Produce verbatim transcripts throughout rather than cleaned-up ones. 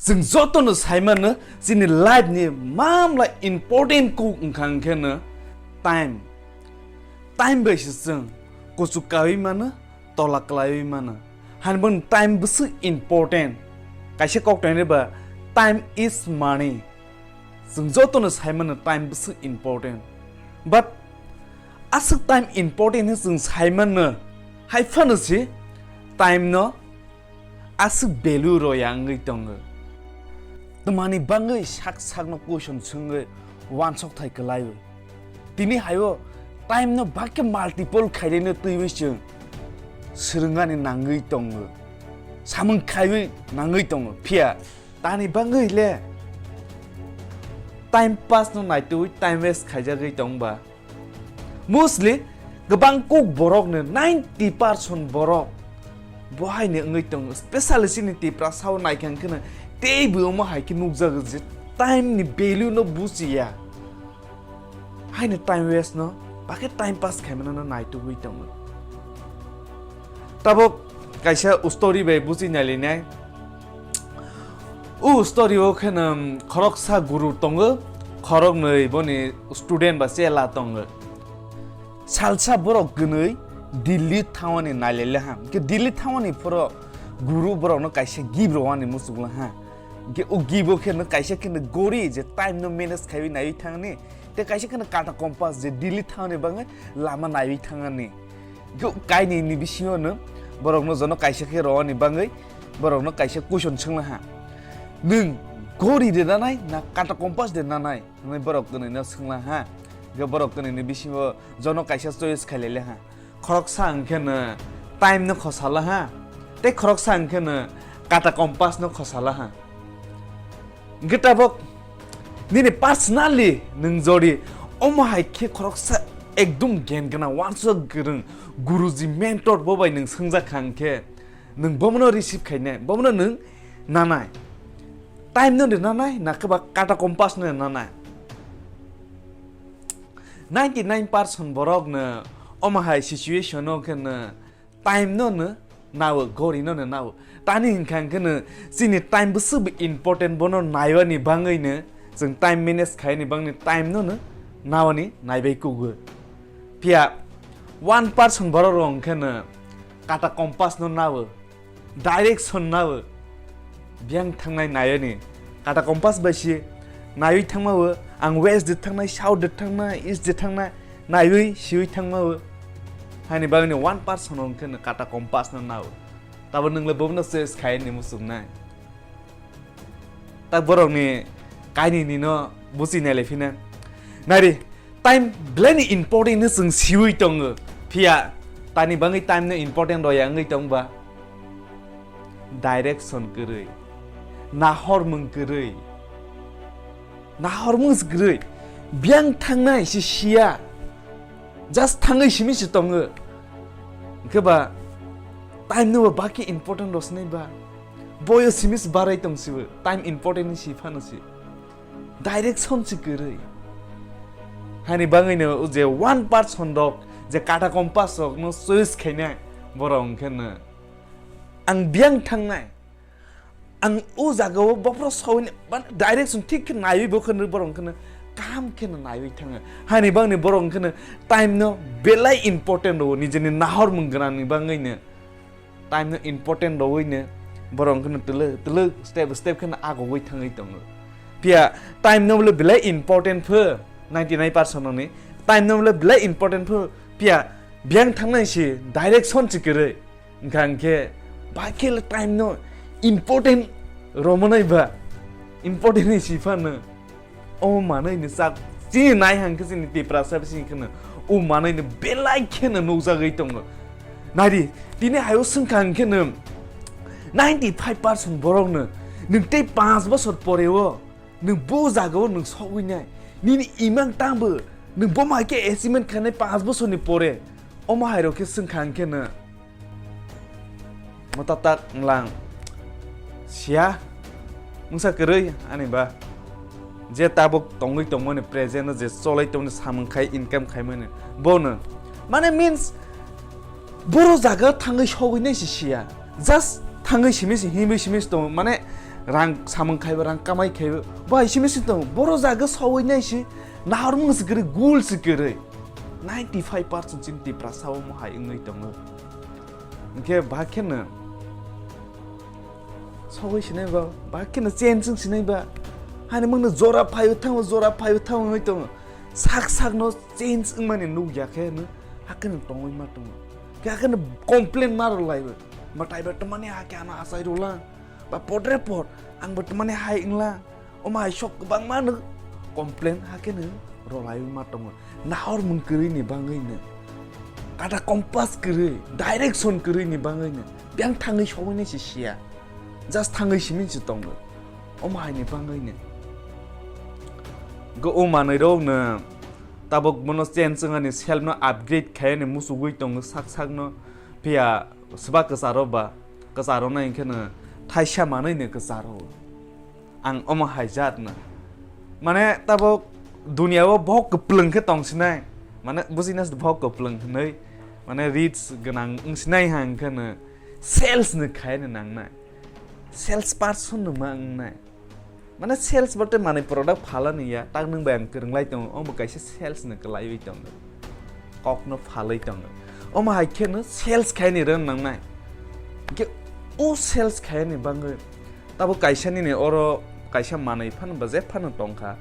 Chwng jotono sai mano, chini life ni mamla important kuk wngkha hwnkhe no time. Time bai se chwng kuchuk kaiwi mano, tola kwlaiwi mano. Hani bo time bwswk important. Kaisa kok tongnai ba, "Time is money." Chwng jotono sai mano time bwswk important. But aswk time important hinwi chwng sai mano, hai phano se time no aswk value rwya wngwi tongo. Twmani bangwi sak sakno question swngwi wansok thai kwlaiwi. Tini haio time no bakhe multiple khaireno twiwi chwng swrwngani nangwi tongo. Samung khaiwi nangwi tongo. Phiya tani bangwi le time pass no naitwi time waste khaijagwi tongba. Mostly kwbang kuk borok no ninety percent borok bo hai ni wngwi tongo, specially chini Tiprasa o naikha hwnkhe no tei bo omo hai khe nukjago je time ni value no bujiya, hai ni time waste no bakhe time pass khaimano no naitugwi tongo. Tabok kaisa story bai buji nailinai. O story o khe no khoroksa guru tongo, khoroknwi boni student ba chela tongo. Salsa borok kwnwi Delhi thangmani nailele ha. Hwnkhe Delhi thangmani phoro guru borokno kaisa gift rwani muchungla ha. Hwnkhe o gift o khe no kaisa khe no gori je time no manage khaiwi naiwi thangni. Tei kaisa khe no kata compass je Delhi thangni bagwi lama naiwi thangani. Hwnkhe o kainwi ni bisingo no borokno jono kaisa khe rwani bagwi borokno kaisa question swngla ha. Nwng gori de nanai na kata compass de nanai? Hwnwi borok kwnwi no swngla ha. Hwnkhe borok kwnwi ni bisingo jono kaisa choice khailele ha. Khoroksa hwnkhe no time no khosala ha. Tei khoroksa hwnkhe no kata compass no khosala ha. Hwnkhe tabok nini personally nwng jodi omo hai khe khoroksa ekdum gyan gana wansuk kwrwng guruji mentor bo bai nwng swngjak kha hwnkhe nwng bomono receive khainai, bomono nwng nanai. Time no de nanai, na khe ba kata compass no de nanai. Ninety nine percent borok no omo hai situation o khe no time no no nawo, gori no no nawo. Tani hwnkha hwnkhe no chini time bwswk bo important, bono naiwani bangwi no chwng time manage khaini bangni time no no nawani naibai kugo. Phiya one percent borok rok hwnkhe no kata compass no nawo, direction nawo, biyang thangnai naiwani. Kata compass bai si naiwi thangmawo, ang west de thangnai, south de thangnai, east de thangnai, naiwi siwi thangmawo. Hani bagwi no one percent hwnkhe no kata compass no nawo. Tabo nwngle bobono choice khaini muchungnai. Tak borokni kainwi nino buchi nailai phina. Nairi, time belai ni important no chwng siwi tongo. Phiya tani bangwi time no important roya wngwi tongba? Direction kwrwi, nahormung kwrwi, nahormung se kwrwi, biyang thangnai se siya, just thangwi simi se tongo. Hwnkhe ba time no ba baki important rosnai ba, boyo simi se barai tong sibo, time important ni si phano si. Direction se kwrwi. Hani bangwi no je one percent rok je kata compass rok no choice khainai borok hwnkhe no ang biyang thangnai, ang o jaga o bophro sawini ban direction thik khe naiwi bo khe borok hwnkhe no kaham khe no naiwi thango. Hani bangni borok hwnkhe no time no belai important rwo, nijeni nahormung gwnangni bangwi no. Time no important rwui no borok hwnkhe no twlwk twlwk step by step khe no agogwi thangwi tongo. Phiya time no bole belai important pho, ninety nine percent ni time no bole belai important pho, phiya biyang thangnai si direction se kwrwi. Hwnkha hwnkhe bai khe le time no important romonai ba, important ni si phano. O manwi ni sak chini nai hang khe chini Tiprasa bising kheno o manwi ni belai kheno nukjagwi tongo. Naidi, tini hayo swngkha hwnkhe no ninety five percent borok no nwng tei panch bosor pore o nwng bo jaga o nwng sogwi nai. Nini imang tangbo nwng bo mai khe achievement khainai panch bosor ni pore. Omo hai rok khe swngkha hwnkhe no Mota tak lang. Siya. Mungsa kwrwi ani ba. Je tabuk tongwi tongmani present no je cholai tongmani samung khai income khaimani. Bono. Mane means boro jaga thangwi sogwi nai si siya. Just thangwi simi si himwi simi si tongo. Mane Rang samung khaiba, rang kamai khaiba. Bo hai simi si tongo. Boro jaga sawui nai si. Nahor mung si kwrwi, gul si kwrwi. Ninety five percent chini Tiprasa omo hai wngwi tongo. Hwnkhe ba kheno sogwi sinai ba, ba kheno change wng sinai ba. Hani mungno jora phaiwi thango, jora phaiwi thango wngwi tongo. Sak sakno change wngmani nukya khe no, hakhe no tongwi ma tongo. Khe hakhe no complain ma rwlaiwi. Mwtai bai tongmani hakhe ano achai rwlang. Ba podre pod, ang bo tongmani hai wnglang. Omo hai sok kwbangma no complain hakhe no rwlaiwi ma tongo. Nahor mung kwrwi ni bangwi no. Kata compass kwrwi, direction kwrwi ni bangwi no. Biyang thangwi sogwi ni si siya. Just thangwi simi si tongo. Omo hai ni bangwi no. Go o manwi rok no tabok bono change wngani self no upgrade khaiyani musugwi tongo sak sak no. Phiya swba kwcharo ba, kwcharo no hinkhe no thaisa manwi no kwcharo. Ang omo hai jat no. Mane tabok duniya o bohok kwplwng khe tong sinai. Mane business bohok kwplwng hinwi. Mane rich gwnang wng sinai ha hinkhe no sales no khai no nangnai. Sales person no ma wngnai. Mane sales bote manwi product phalani ya. Tak nwng bai ang kwrwng lai tongo. Omo kaisa sales no kwlaiwi tongo. Kokno phalwi tongo. Omo hai khe no sales khaini rwng nangnai. Hinkhe o sales khaini bangwi tabo kaisa nini oro kaisa manwi phano ba je phano tongkha.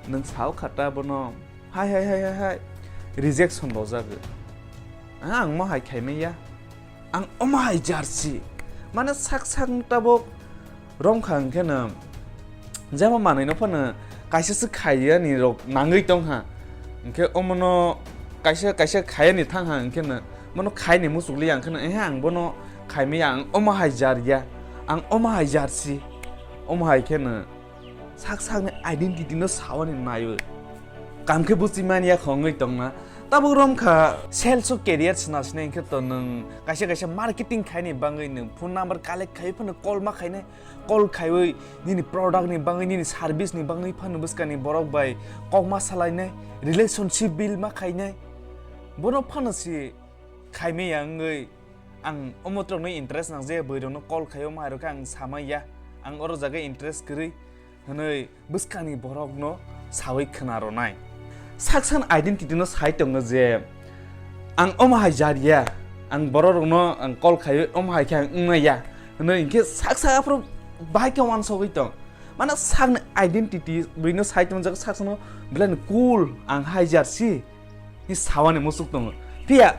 Nwng sao kha ta bono hai, hai, hai, hai, hai. Rejection rojagwi. Ah, ang mo hai khaimai ya. Ang omo hai jarsi. Mane sak sak tabok romkha hwnkhe no jema manwi no phano kaisa se khaiyani rok nangwi tongkha. Hwnkhe omono kaisa, kaisa khaiyani thangkha hwnkhe no mono khaini muchukli ya hwnkhe no, ehe, ang bono khaimaya, ang omo hai jar ya, ang omo hai jarsi, omo hai khe no sak sakni identity no sawani naio. Kam khe buchi manya khongwi tongna. Tabuk romkha sales o career sna sna hwnkhe to nwng kaisa kaisa marketing khaini bangwi nwng phone number collect khai phano call ma khainai. Call khaiwi nini product ni bangwi, nini service ni bangwi phano bwskani borok bai kok ma salainai, relationship build ma khainai. Bono phano si khaimaya wngwi ang omo trokno interest nang je bwrwi rokno call khaio ma hai rokhe ang samai ya. Ang oro jaga interest kwrwi hwnwi bwskangni borokno sawi khna rwnai. Saksan identity no sai tongo je ang omo hai jar ya, ang borok rokno ang call khaiwi omo hai khe ang wngna ya hwnwi hinkhe saksa aphuru bahai khe uansugwi tong. Mano sakni identity bwrwino sai tongjak, saksano belai no cool, ang hai jar si. Ni sawani musuk tongo. Phiya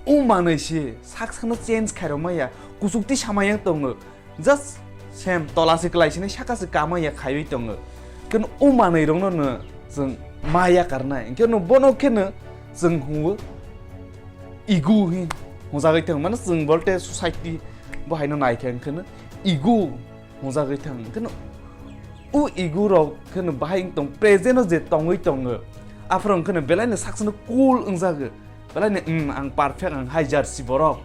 o manwi si saksano change khairok maya, kuchuk twi samayang tongo. Just same tola se kwlai sini saka se kama ya khaiwi tongo. Keno o manwi rokno no chwng ma yakarnai. Hwnkhe no bono kheno chwng hwngo ego hin hwnjagwi tongo. Mano chwng bolte society bo haino naikhe hwnkhe no ego hwnjagwi thang. Hwnkhe no o ego rok kheno bahai wng tong, present o je tongwi tongo. Aphuru hwnkhe no belai no saksano cool wngjago. Belai ni, "Hmm, ang perfect, ang hai jar si borok,"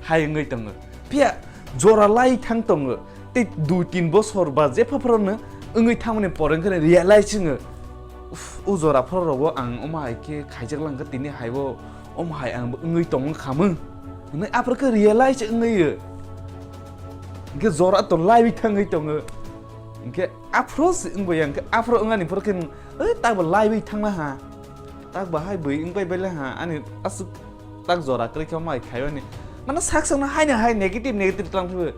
hai wngwi tongo. Phiya jora lai thang tongo. Tei dui tin bosor ba jepha phoro no wngwi thangmani pore wngkhe realize wngo, "Uff, o jora phoro rogo ang omo hai khe khaijak lang kha, tini hai bo omo hai ang bo wngwi tongma kha mung," hwnwi aphuru khe realize wngwi. Hwnkhe jora to laiwi thangwi tongo. Hwnkhe aphuru se wngbai ya, hwnkhe aphuru wngani phoro khe nwng, "Oi, tak bo laiwi thangna ha." Tak bahai bui wng pai baila ha, ani aswk tak jora kwrwi khe mai khaimani. Mano sak sakno haino hai negative negative tlang phaibo.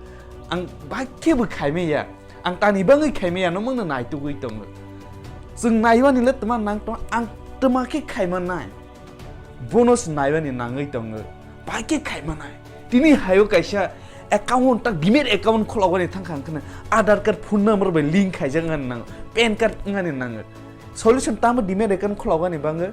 Ang bahai khe bo khaimaya. Ang tani bangwi khaimaya, no mungno naitugwi tongo. Chwng naimani le twma nang tong, ang twma khe khaimanai. Bono se naimani nangwi tongo. Bahai khe khaimanai. Tini hayo kaisa account, tak Demat account khologani thangkha hwnkheno Aadhaar card phone number bai link khaijak wngani nango, PAN card wngani nango. Solution tamo Demat account khologani bangwi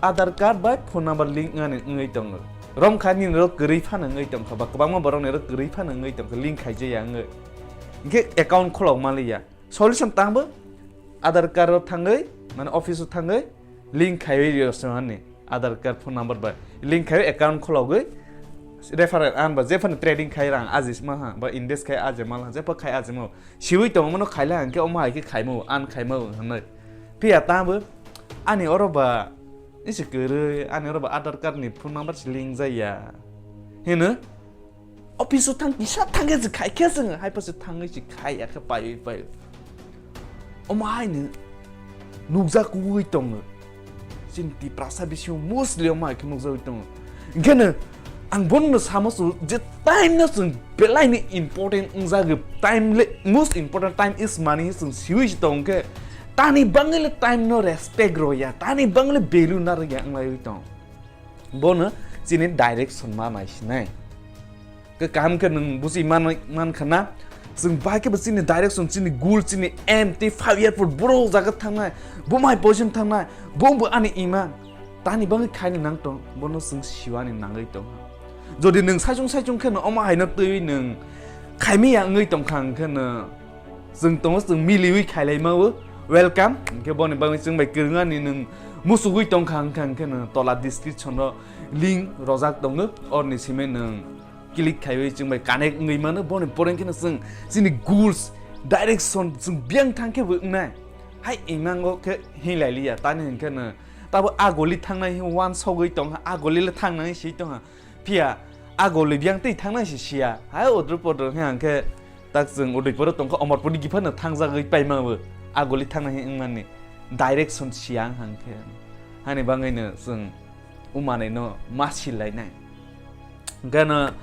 Aadhaar card bai phone number link wngani wngwi tongo. Romkha nini rok kwrwi phano wngwi tongkha ba kwbangma borok ni rok kwrwi phano wngwi tongkha link khaijaya wngwi. Hwnkhe account kholok manliya. Solution tangbo Aadhaar card o thangwi, mane office o thangwi link khaiwi rw swngo ani Aadhaar card phone number bai link khaiwi account khologwi referral an ba jephano trading khai rang ajisma ha ba invest khai ajima ha jepha khai ajima. Siwi tongo mano khaila hwnkhe omo hai khe khaimo, an khaimo hwnwi. Phiya tamo ani oro ba isi kwrwi, ani oro ba Aadhaar card ni phone number si link jaya. Hino Office o thang kisa thangkhe se khai khe chwng hai pase thangwi se khai ya khe paiwi paiwi. Omo haino nukjagwi tongo. Chini Tiprasa bisingo mostly omo hai khe nukjagwi tongo. Enkheno ang bono samo se je time no chwng belaini important wngjagwi, time le, most important time is money chwng siwi se tongkhe tani bangwi le time no respect rwya, tani bangwi le value narwkya wnglaiwi tong. Bono chini direction ma naisinai. Khe kaham khe nwng busi man, man khana. Chwng bai khe bo chini direction, chini goal, chini aim tei five year pur borok jaga thangnai, bo mai position thangnai, bo bo ani ima. Tani bangwi khaini nang tong, bono chwng siwani nangwi tong. Jodi nwng saichung saichung khe no omo haino twiwi nwng khaimiya wngwi tong kha, hwnkhe no chwng tongo, chwng miliwi khailaimao. Welcome. Hwnkhe boni bagwi chwng bai kwrwngani nwng musugwi tong kha, hwnkhe, hwnkhe no tola description o link rojak tongo, orni simi nwng click khaiwi chwng bai connect wngwi mano. Boni pore khe no chwng chini goals, direction chwng biyang thang khe bo wngnai. Hai imango khe hinlai liya, tani hwnkhe no tabo a goli thangnai hin wansogwi tong ha, a goli le thangnai si tong ha. Phiya a goli biyang twi thangnai si siya. Hai odro podro khe hwnkhe tak chwng Udaipur o tong kha, Amarpur ni gipha no thangjagwi paima bo a goli thangnai hin wngmani direction siya hwnkhe. Hani bangwi no chwng umanai no ma silainai. Gana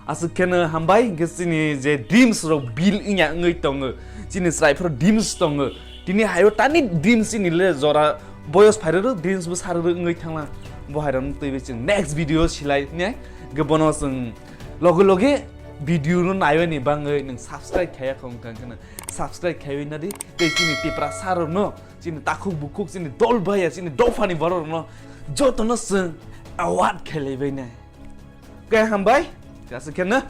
aswk kheno hambai, hwnkhe chini je dreams rok bil wngya wngwi tongo, chini chwrai phoro dreams tongo, tini hayo tani dreams chini le jora boyos phairoro dreams bo saroro wngwi thangla. Bo hairok twiwi chwng next video silai ne, hwnkhe bono chwng loge loge video no naiwi ni bangwi nwng subscribe khaiya kho wngkha, hwnkhe no subscribe khaiwi nadi, tei chini Tiprasa rok no, chini takhuk bukhuk, chini dol baya, chini dophani borok rok no joto no chwng award khailaibai nai. Khe hambai, kasa khe no.